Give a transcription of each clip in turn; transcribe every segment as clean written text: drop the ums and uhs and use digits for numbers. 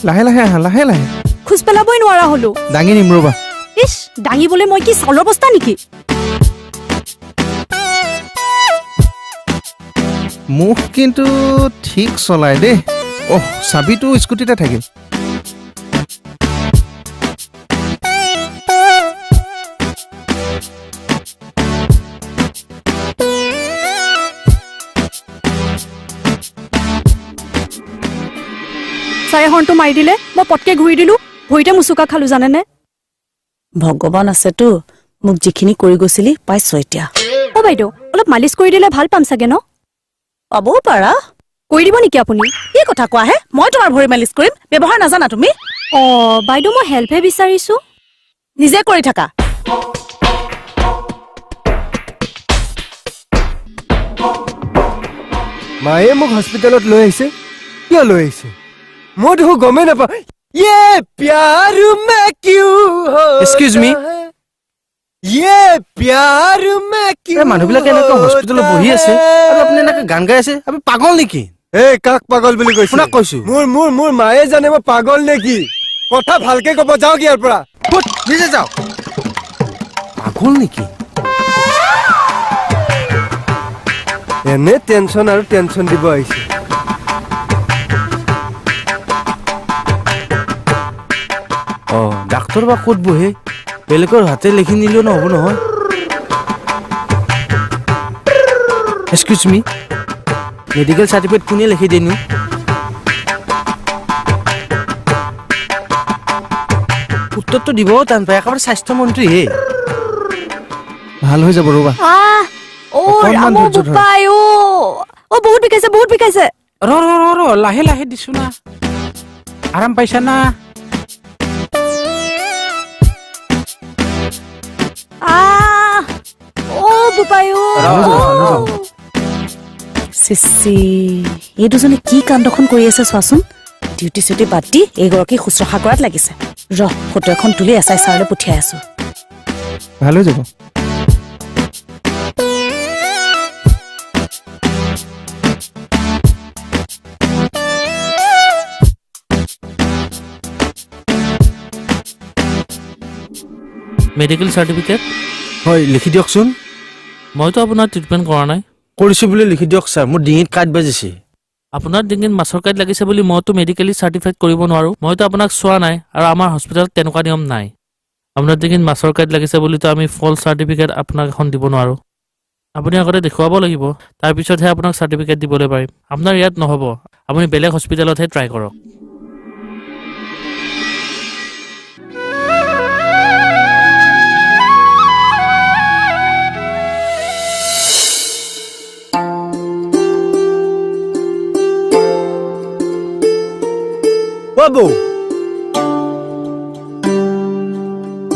লাহে লাহে আহা, লাহে লাহে। খোজ পেলাবই নোৱাৰা হলো। দাঙি নিম ৰ'বা। ইছ, দাঙিবলৈ মই কি চাউলৰ বস্তা নেকি? মুখ কিন্তু ঠিক চলাই দেই। অহ, চাবিটো স্কুটিতে থাকিল। ছাৰে হৰ্ণটো মাৰি দিলে, মই পটকে ঘূৰি দিলো, ভৰিতে মুচুকা খালো জানেনে? ভগৱান আছেতো, মোক যিখিনি কৰি গৈছিলি পাইছ এতিয়া। অ বাইদেউ, অলপ মালিচ কৰি দিলে ভাল পাম চাগে ন? পাবও পাৰা। কৰি দিব নেকি আপুনি? কি কথা কোৱাহে, মই তোমাৰ ভৰি মালিচ কৰিম? ব্যৱহাৰ নাজানা তুমি? অ বাইদেউ, মই হেল্পহে বিচাৰিছো। নিজে কৰি থাকা। মায়ে মোক হস্পিটেলত লৈ আহিছে। কিয় লৈ আহিছে মই দেখোন গমেই নাপাওঁ। ये प्यार में क्यों Excuse me? ये প্যাৰ মে কিউ। মানুহবিলাকে এনেকৈ হস্পিটেলত বহি আছে আৰু আপুনি এনেকৈ গান গাই আছে, আপুনি পাগল নেকি? এই কাক পাগল বুলি কৈছে? আপোনাক কৈছো। মোৰ মোৰ মোৰ মায়ে জানে মই পাগল নেকি। কথা ভালকে ক'ব, যাওক ইয়াৰ পৰা। ফুট, নিজে যাওক। পাগল নেকি? এনে টেনচন আৰু টেনচন দিব আহিছে। অ ডাক্তৰ বা ক'ত বহে? বেলেগৰ হাতে লিখি নিলেও নহ'ব নহয়। এক্সকিউজ মি, মেডিকেল চাৰ্টিফিকেট কোনে লিখি দিয়ে নো? উত্তৰটো দিবও টান পায়, একেবাৰে স্বাস্থ্যমন্ত্ৰী হে। ভাল হৈ যাব ৰ'বা। অকণমান ধৈৰ্য ধৰা। অ বহুত বিষাইছে, বহুত বিষাইছে। ৰ ৰ ৰ ৰ, লাহে লাহে দিছো না। আৰাম পাইছা না? এই দুজনে কি কাণ্ডখন কৰি আছে চোৱাচোন। ডিউটি চিউটি বাদ দি এইগৰাকী শুশ্ৰূষা কৰাত লাগিছে। ৰ, ফটো এখন তুলি এছ I ছাৰলৈ পঠিয়াই আছো। ভাল হৈ যাব। Medical certificate? হয়, লিখি দিয়কচোন। মইতো আপোনাৰ ট্ৰিটমেণ্ট কৰা নাই। কৰিছোঁ বুলি লিখি দিয়ক ছাৰ, মোৰ ডিঙিত কাঁইট বাজিছে। আপোনাৰ ডিঙিত মাছৰ কাঁইট লাগিছে বুলি মইতো মেডিকেলি চাৰ্টিফাইড কৰিব নোৱাৰোঁ। মইতো আপোনাক চোৱা নাই আৰু আমাৰ হস্পিটেলত তেনেকুৱা নিয়ম নাই। আপোনাৰ ডিঙিত মাছৰ কাঁইট লাগিছে বুলিতো আমি ফল্ছ চাৰ্টিফিকেট আপোনাক এখন দিব নোৱাৰোঁ। আপুনি আগতে দেখুৱাব লাগিব, তাৰপিছতহে আপোনাক চাৰ্টিফিকেট দিবলৈ পাৰিম। আপোনাৰ ইয়াত নহ'ব, আপুনি বেলেগ হস্পিটেলতহে ট্ৰাই কৰক। বৌ,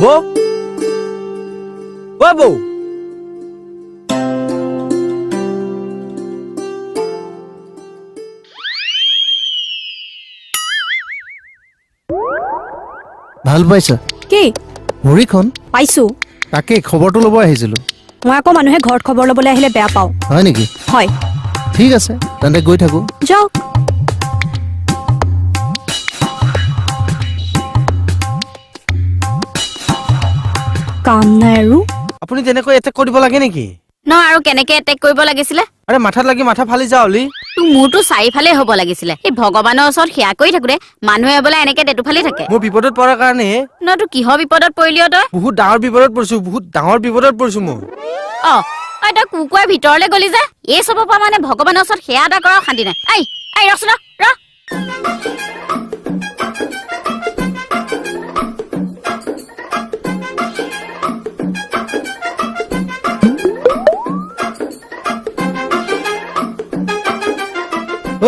বৌ, অ বৌ, ভাল পাইছা কি ভৰিখন? পাইছো। তাকে খবৰটো ল'ব আহিছিলো। মই আকৌ মানুহে ঘৰত খবৰ ল'বলৈ আহিলে বেয়া পাওঁ। হয় নেকি? হয়। ঠিক আছে তেন্তে, গৈ থাকো। যাওক। কাম নাই আৰু। আপুনি তেনেকৈ এটেক কৰিব লাগে নেকি? ন আৰু কেনেকে এটেক কৰিব লাগিছিলে? আৰে মাথাত লাগি মাথা ফালি যা অলি। তোৰ মূৰটো চাৰিফালে হ'ব লাগিছিলে। এই ভগৱানৰ ওচৰত সেৱা কৰি থাকোতে মানুহে বোলে এনেকে টেটু ফালি থাকে। মোৰ বিপদত পৰাৰ কাৰণে। ন তোৰ কিহৰ বিপদত পৰিলি তই? বহুত ডাঙৰ বিপদত পৰিছো, বহুত ডাঙৰ বিপদত পৰিছো মই। অ ঐ তই কুকুৰাৰ ভিতৰলৈ গলি যে, এই চবৰ পৰা মানে ভগৱানৰ ওচৰত সেৱা এটা কৰাও শান্তি নাই। এই এই ৰচোন ৰ।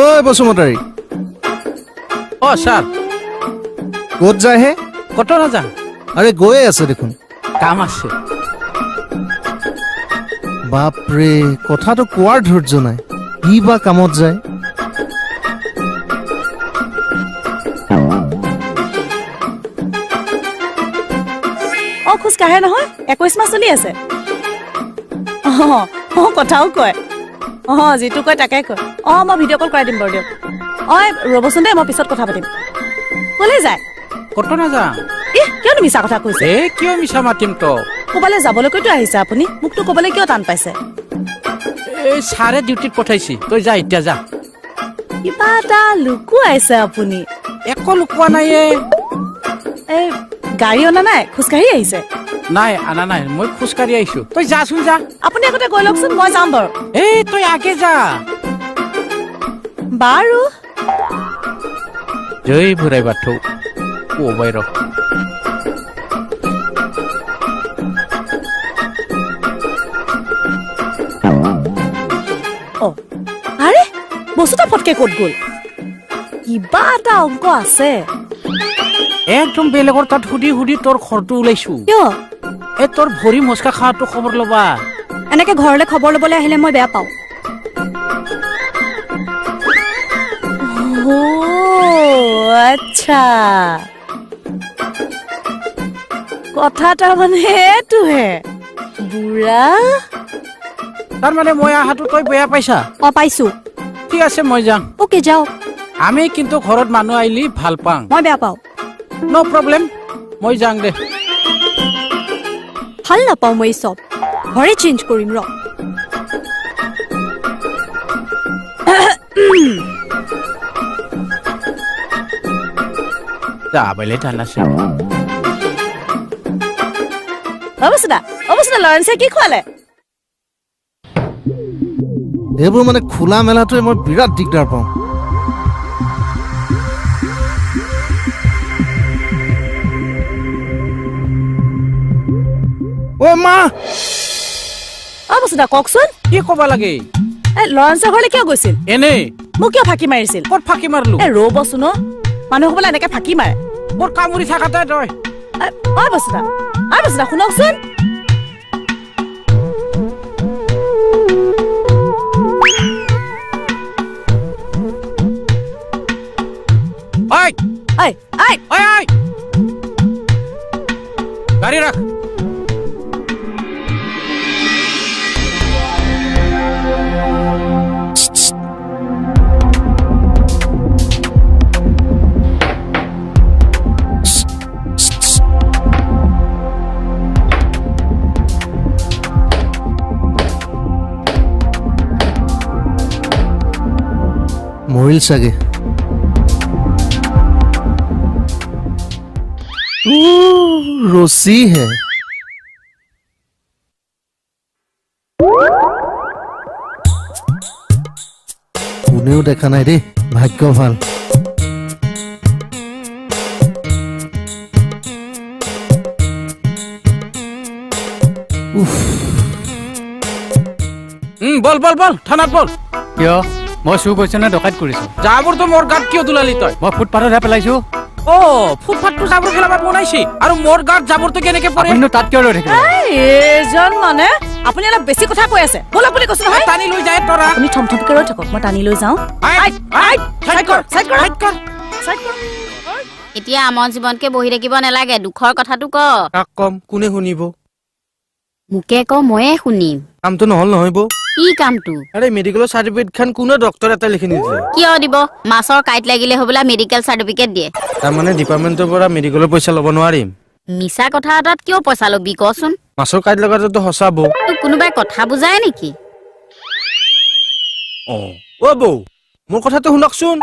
ঐ বসুমতাৰী। অ ছাৰ। ক'ত যায় হে? ক'তো নাযাওঁ। আৰে গৈয়ে আছে দেখোন। কাম আছে। বাপৰে, কথাটো কোৱাৰ ধৈৰ্য নাই। কি বা কামত যায়। অ খোজ কাঢ়ে নহয়, 21 মাহ চলি আছে। অ অ কথাও কয়। অ যিটো কয় তাকে কয়। অ মই ভিডিঅ' কল কৰাই দিম বাৰু দিয়ক। অ ৰ'বচোন দেই, মই পিছত কথা পাতিম। ক'লে যায়? ক'তো নাযাওঁ। ইহ, কিয়নো মিছা কথা কৈছে? এ কিয় মিছা মাতিম তো? ক'বালৈ যাবলৈকৈতো আহিছে আপুনি, মোকতো ক'বলৈ কিয় টান পাইছে? এই ছাৰে ডিউটিত পঠাইছি, তই যা এতিয়া যা। কিবা এটা লুকুৱাইছে আপুনি। একো লুকোৱা নাই। এই গাড়ী অনা নাই, খোজকাঢ়ি আহিছে? নাই আনা নাই, মই খোজকাঢ়ি আহিছো। তই যাচোন যা। আপুনি আগতে গৈ লওকচোন, মই যাম বাৰু। এই তই আগে যা। বাৰু। জয় বুঢ়াই বাথৌ কবাই ৰ। অ আৰে বস্তুটা ফটকে ক'ত গ'ল? কিবা এটা অংক আছে। একদম বেলেগৰ তাত সুধি সুধি তোৰ ঘৰটো ওলাইছো। কিয়? এই তোৰ ভৰি মচকা খোৱাটো খবৰ ল'বা। এনেকে ঘৰলৈ খবৰ ল'বলৈ আহিলে মই বেয়া পাওঁ। আচ্ছা, কথা তাৰমানে এইটোহে বুঢ়া। তাৰমানে মই অহাটো তই বেয়া পাইছা? অ পাইছো। ঠিক আছে মই যাম। অ'কে যাওক। আমি কিন্তু ঘৰত মানুহ আহিলে ভাল পাওঁ। মই বেয়া পাওঁ। ন' প্ৰব্লেম, মই যাওঁ দে। ভাল নাপাওঁ মই চব, ঘৰে চেঞ্জ কৰিম ৰ। লৰেন্সে কি খুৱালে? এইবোৰ মানে খোলা মেলাটোৱে মই বিৰাট দিগদাৰ পাওঁ। অ মা! অ বসুদা কওকচোন। কি ক'ব লাগে? এই লৰেন্সৰ ঘৰলৈ কিয় গৈছিল? এনেই। মোক কিয় ফাঁকি মাৰিছিল? ক'ত ফাঁকি মাৰিলো? এই ৰ'বচোন, মানুহ হ'বলা এনেকে ফাঁকি মাৰে। মোৰ কামুৰি থাকাতে তই। অ বসুদা, অ বসুদা শুনকচোন। ঐ ঐ ঐ ঐ ঐ, গাড়ী ৰাখ। মৰিল চাগে। ৰছীহে। কোনেও দেখা নাই দেই, ভাগ্য ভাল। বল বল বল, থানাত বল। কিয়? মই চুৰ কৰিছো নে ডকাইত কৰিছো? জাবৰটো মোৰ গাত কিয় দুলালি তই? মই ফুটপাথতহে পেলাইছো। অ ফুটপাথটো জাবৰ পেলাব বনাইছি, আৰু মোৰ গাত জাবৰটো কেনেকে পৰে? আপুনিনো তাত কিয় ৰৈ থাকিলে? এইজন মানে আপুনি অলপ বেছি কথা কৈ আছে। ব'লক বুলি কৈছো নহয়। টানি লৈ যায় তৰা। আপুনি থমথমকে ৰৈ থাকক, মই টানি লৈ যাওঁ। এতিয়া আমন জীৱনকে বহি থাকিব নালাগে, দুখৰ কথাটো ক। কাক কম, কোনে শুনিব? মোকে ক, ময়ে শুনিম। কামটো নহল নহয় বৌ। কি কামটো? আৰে মেডিকেলৰ চাৰ্টিফিকেটখন কোনে ডক্টৰ এটা লিখি নিদিলে? কিয় দিব? মাছৰ কাঁইট লাগিলে হ'বলা মেডিকেল চাৰ্টিফিকেট দিয়ে। তাৰমানে ডিপাৰ্টমেণ্টৰ পৰা মেডিকেলৰ পইচা ল'ব নোৱাৰিম। মিছা কথা এটাত কিয় পইচা ল'বি কচোন? মাছৰ কাঁইট লগাটোতো সঁচা বৌ। তোক কোনোবাই কথা বুজায় নেকি? অ অ বৌ, মোৰ কথাটো শুনকচোন।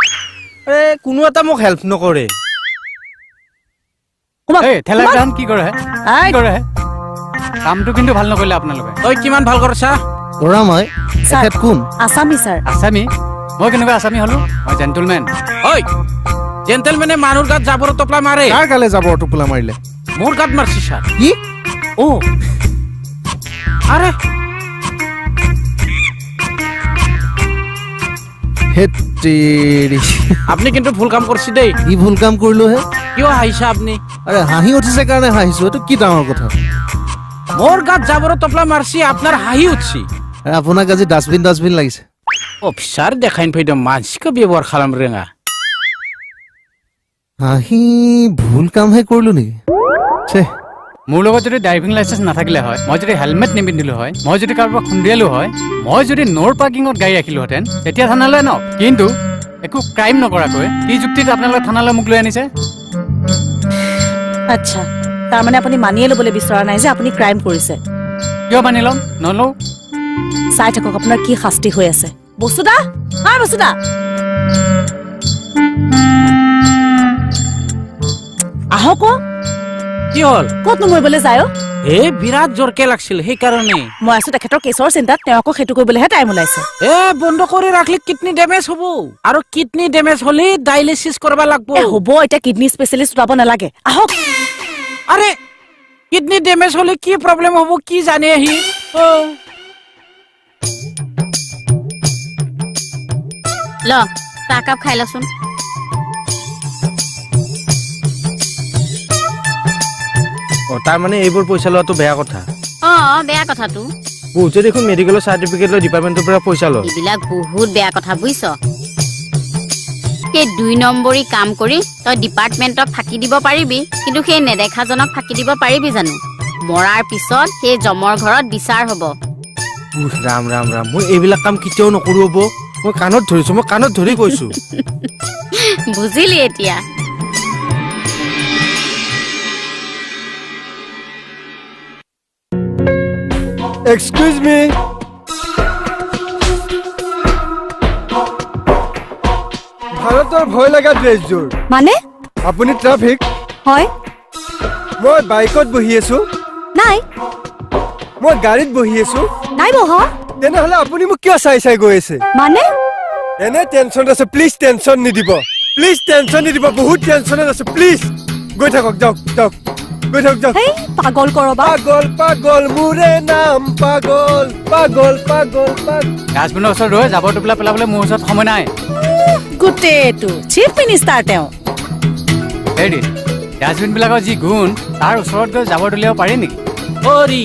আৰে কোনো এটা মোক হেল্প নকৰে। কি কৰে? কামটো কিন্তু ভাল নকৰিলে আপোনালোকে। তই কিমান ভাল কৰিছা? কৰা মই। এখেত কোন? আছামী ছাৰ। আছামী? মই কেনেকুৱা আছামী হলো? মই জেণ্টলমেন। ঐ জেণ্টলমেনে মানুহৰ গাত জাবৰৰ টোপোলা মাৰে। কাৰ গালে জাবৰৰ টোপোলা মাৰিলে? মোৰ গাত মাৰছি ছাৰ। কি? অ আৰে আপুনি কিন্তু ভুল কাম কৰিছে দেই। কি ভুল কাম কৰিলো হে? কিয় হাঁহিছা আপুনি? আৰে হাঁহি উঠিছে কাৰণে হাঁহিছো, এইটো কি ডাঙৰ কথা? মোৰ গাত জাবৰৰ টোপোলা মাৰছি, আপোনাৰ হাঁহি উঠছি। আপোনাক আজি ডাষ্টবিন ডাষ্টবিন লাগিছে। অফিচাৰ দেখাইनो फैदों मानसिखौ बेबहार खालामनो रोङा। হাঁহি ভুল কামহে কৰিলো নেকি? ছে, মোৰ লগত যদি ড্ৰাইভিং লাইচেঞ্চ নাথাকিলে হয়, মই যদি হেলমেট নিপিন্ধিলো হয়, মই যদি কাৰোবাক খুন্দিয়ালো হয়, মই যদি ন'ৰ পাৰ্কিঙত গাড়ী ৰাখিলোহেঁতেন, তেতিয়া থানালৈ ন। কিন্তু একো ক্ৰাইম নকৰাকৈ কি যুক্তিত আপোনালোকে থানালৈ মোক লৈ আনিছে? আচ্ছা, তাৰমানে আপুনি মানিয়ে ল'বলৈ বিচৰা নাই যে আপুনি ক্ৰাইম কৰিছে। কিয় মানি ল'ম? নলওঁ। চাই থাকক আপোনাৰ কি শাস্তি হৈ আছে। বসুদা, হয় বসুদা, আহক। কি হ'ল? ক'তনো মৰিবলৈ যায়? এই বিৰাট জোৰকে লাগছিল সেইকাৰণে। মই আছো তেখেতৰ কেছৰ চিন্তাত, তেওঁ আকৌ সেইটো কৰিবলৈহে টাইম ওলাইছে। এ বন্ধ কৰি ৰাখিলে কিডনী ডেমেজ হ'ব, আৰু কিডনী ডেমেজ হ'লে ডায়েলিচিছ কৰিব লাগিব। হ'ব, এতিয়া কিডনী স্পেচিয়েলিষ্ট ওলাব নালাগে, আহক। আৰে কিডনী ডেমেজ হ'লে কি প্ৰব্লেম হ'ব কি জানে আহি। ল চাহকাপ খাই লচোন। তাৰমানে এইবোৰ পইচা লোৱাটো বেয়া কথা। অ বেয়া কথাটো। বহুতে দেখোন মেডিকেলৰ চাৰ্টিফিকেট লৈ ডিপাৰ্টমেণ্টৰ পৰা পইচা লয়। এইবিলাক বহুত বেয়া কথা বুজিছ। সেই 2 নম্বৰী কাম কৰি তই ডিপাৰ্টমেণ্টক ফাঁকি দিব পাৰিবি, কিন্তু সেই নেদেখাজনক ফাঁকি দিব পাৰিবি জানো? মৰাৰ পিছত সেই যমৰ ঘৰত বিচাৰ হ'ব। ৰাম ৰাম ৰাম, মই এইবিলাক কাম কেতিয়াও নকৰো হ'ব। মই কাণত ধৰিছো, মই কাণত ধৰি কৈছো। বুজিলি এতিয়া? এক্সকিউজ মি, ভাৰতৰ ভয় লগা ড্ৰেছযোৰ। মানে আপুনি ট্ৰাফিক? হয়। মই বাইকত বহি আছো। নাই। মই গাড়ীত বহি আছো। নাই বহা। তেনেহ'লে আপুনি মোক কিয় চাই চাই গৈ আছে? মানে এনে টেনচনত আছে, প্লিজ টেনচন নিদিব, প্লিজ টেনচন নিদিব, বহুত টেনচনত আছো, প্লিজ গৈ থাকক, যাওক যাওক, গৈ থাকক, যাওক। পাগল কৰবা। পাগল পাগল মোৰে নাম পাগল, পাগল পাগল পাগল। ডাষ্টবিনৰ ওচৰত ৰৈ জাবৰ টোপোলা পেলাবলৈ মোৰ ওচৰত সময় নাই। গোটেইটো চিফ মিনিষ্টাৰ তেওঁ। হেৰি ডাষ্টবিনবিলাকৰ যি গুণ, তাৰ ওচৰত গৈ জাবৰ দলিয়াব পাৰি নেকি? হৰি,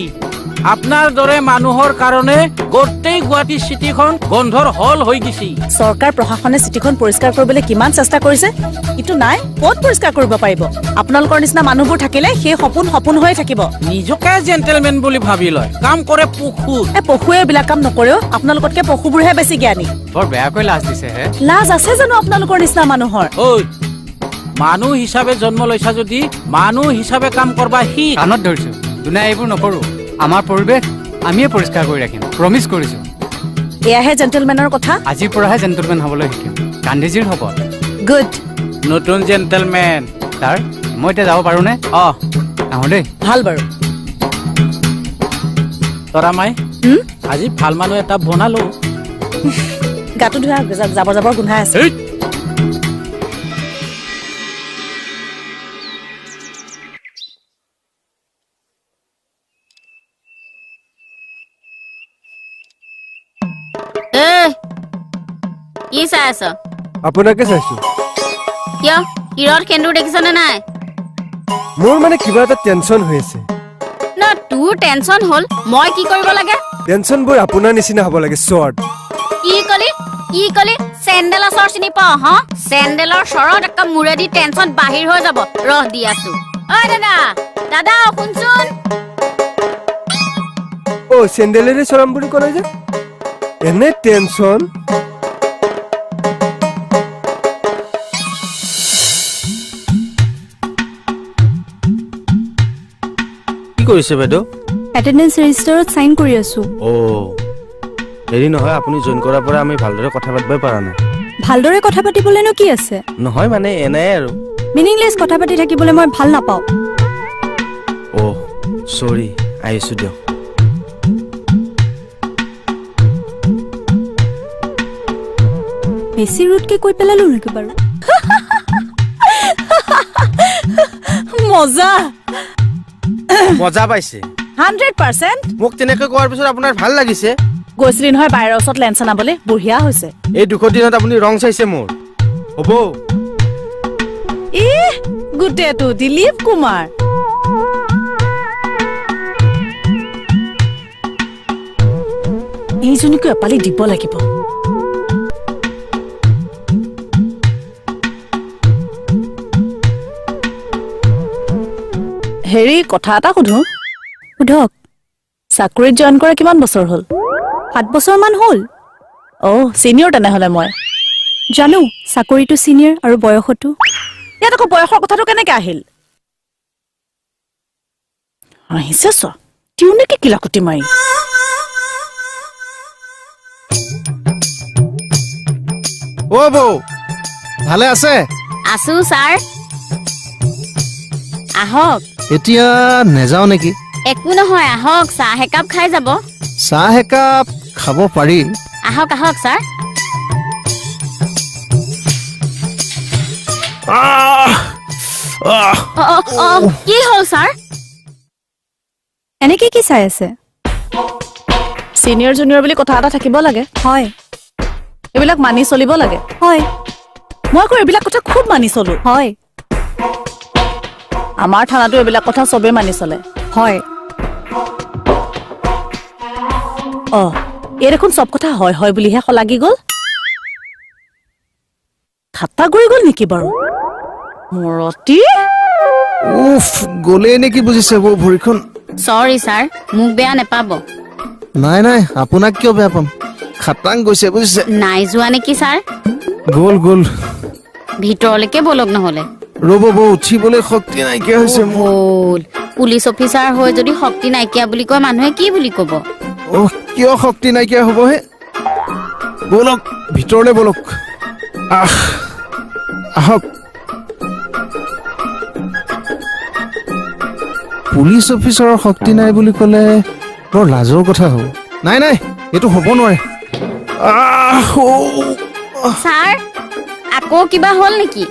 আপোনাৰ দৰে মানুহৰ কাৰণে গোটেই গুৱাহাটী চিটিখন গন্ধৰ হল হৈ গৈছে। চৰকাৰ প্ৰশাসনে চিটিখন পৰিষ্কাৰ কৰিবলৈ কিমান চেষ্টা কৰিছে, কিন্তু নাই, ক'ত পৰিষ্কাৰ কৰিব পাৰিব? আপোনালোকৰ নিচিনা মানুহবোৰ থাকিলে সেই সপোন সপোন হৈ থাকিব। নিজকে জেণ্টেলমেন বুলি ভাবি লয়, কাম কৰে পশু। এই পশুৱে এইবিলাক কাম নকৰেও, আপোনালোকতকে পশুবোৰহে বেছি জ্ঞানী। বৰ বেয়াকৈ লাজ দিছে হে। লাজ আছে জানো আপোনালোকৰ নিচিনা মানুহৰ? ঐ, মানুহ হিচাপে জন্ম লৈছা যদি মানুহ হিচাপে কাম কৰবা। সি কাণত ধৰিছো, দুনাই এইবোৰ নকৰো। আমাৰ পৰিৱেশ আমিয়ে পৰিষ্কাৰ কৰি ৰাখিম, প্ৰমিছ কৰিছো। এয়াহে জেণ্টেলমেনৰ কথা। আজিৰ পৰাহে জেণ্টেলমেন হ'বলৈ শিকিম, গান্ধীজীৰ শপত। গুড, নতুন জেণ্টেলমেন। ছাৰ, মই এতিয়া যাব পাৰোনে? অ আহোঁ দেই। ভাল বাৰু। তৰামাই, আজি ভাল মানুহ এটা বনালো। গাটো ধোৱা, জাবৰ জাবৰ গোন্ধাই আছে। কি চাই আছ? আপোনাকে চাইছো। কিয়, শিৰত সেন্দুৰ দেখিছনে নাই? মোৰ মানে কিবা এটা টেনচন হৈ আছে। না, তোৰ টেনচন হ'ল, মই কি কৰিব লাগে? টেনচনবোৰ আপোনাৰ নিচিনা হ'ব লাগে, চৰ্ট। কি কলি? কি কলি? চেণ্ডেলৰ চৰ চিনি পাওঁ? হ, চেণ্ডেলৰ চৰত একদম মূৰেদি টেনচন বাহিৰ হৈ যাব। ৰহ দি আছো। ঐ দাদা, দাদা শুনচোন। অ, চেণ্ডেলেৰে চৰাম বুলি ক'লে যে, এনে টেনচন। কি কৰিছে বাইদেউ? এটেণ্ডেন্স ৰেজিষ্টাৰত চাইন কৰি আছো। অ হেৰি নহয়, আপুনি জইন কৰাৰ পৰা আমি ভালদৰে কথা পাতিবই পৰা নাই। ভালদৰে কথা পাতিবলৈনো কি আছে? নহয় মানে এনে আৰু মিনিংলেছ কথা পাতি থাকিবলৈ মই ভাল নাপাওঁ। অ' চৰি, আহিছোঁ দিয়ক। বেছি ৰুটকে কৈ পেলালো নেকি বাৰু? মজা মজা পাইছে 100%। মোক তেনেকৈ কোৱাৰ পিছত আপোনাৰ ভাল লাগিছে? গৈছিলি নহয় বাহিৰৰ ওচৰত লেন্স আনাবলৈ, বঢ়িয়া হৈছে। এই 200 দিনত আপুনি ৰং চাইছে মোৰ। হ'ব ই গোটেইটো দিলীপ কুমাৰ। এইজনীকো এপালি দিব লাগিব। হেৰি, কথা এটা সোধো? সোধক। চাকৰিত জইন কৰা কিমান বছৰ হ'ল? 7 বছৰমান হ'ল। অ' চিনিয়ৰ তেনেহ'লে। মই জানো চাকৰিটো চিনিয়ৰ আৰু বয়সতো। ইয়াত আকৌ বয়সৰ কথাটো কেনেকে আহিল? হাঁহিছে চোৱা, দিওঁ নেকি কিলাকুটি মাৰি। অ বৌ, ভালে আছে? আছো ছাৰ, আহক। এতিয়া নেযাওঁ নেকি? একো নহয়, আহক, চাহ একাপ খাই যাব। চাহ একাপ খাব পাৰি। আহক আহক ছাৰ। কি হ'ল ছাৰ? এনেকে কি চাই আছে? চিনিয়ৰ জুনিয়ৰ বুলি কথা এটা থাকিব লাগে। হয়। এইবিলাক মানি চলিব লাগে। হয়। মই আকৌ এইবিলাক কথা খুব মানি চলো। হয়। আমাৰ থানাতো এইবিলাক কথা চবেই মানি চলে। হয়। অ, এই দেখোন চব কথা হয় হয় বুলিহে শলাগি গ'ল। ঠাট্টা কৰি গ'ল নেকি বাৰু মৰতি? উফ, গ'লেই নেকি বুজিছে বৌ ভৰিখন। চৰি ছাৰ, মোক বেয়া নেপাব। নাই নাই, আপোনাক কিয় বেয়া পাম, খাটাং গৈছে বুজিছে। নাই যোৱা নেকি ছাৰ? গ'ল গ'ল। ভিতৰলৈকে ব'লক নহ'লে। ৰ'ব বৌ, উঠিবলৈ শক্তি নাইকিয়া হৈছে মোৰ। পুলিচ অফিচাৰ হৈ যদি শক্তি নাইকিয়া বুলি কয় মানুহে কি বুলি ক'ব? অহ, কিয় শক্তি নাইকিয়া হ'ব হে? ব'লক ভিতৰলৈ ব'লক। আহ, আহক। পুলিচ অফিচাৰৰ শক্তি নাই বুলি ক'লে বৰ লাজৰ কথা হ'ব। নাই নাই, এইটো হ'ব নোৱাৰে। ছাৰ, আকৌ কিবা হ'ল নেকি?